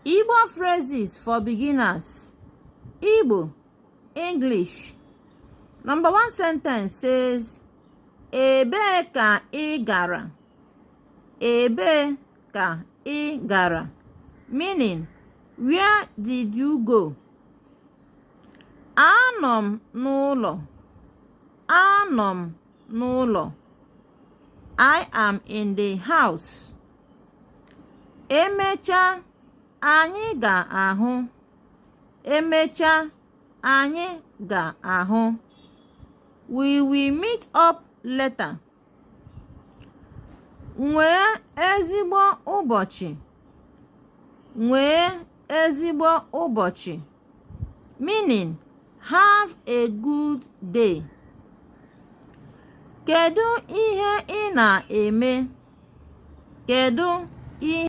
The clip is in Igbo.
Igbo phrases for beginners. Igbo, English. Number one sentence says, "Ebee ka ị gara?" "Ebee ka ị gara?" Meaning, "Where did you go?" Anọ m n'ụlọ. Anọ m n'ụlọ. I am in the house. Emechaa, anyị ga-ahụ. Emechaa, anyị ga-ahụ. We will meet up later. Nwee ezigbo ụbọchị. Nwee ezigbo ụbọchị. Meaning, "Have a good day." Kedu ihe ị na-eme? Kedu ihe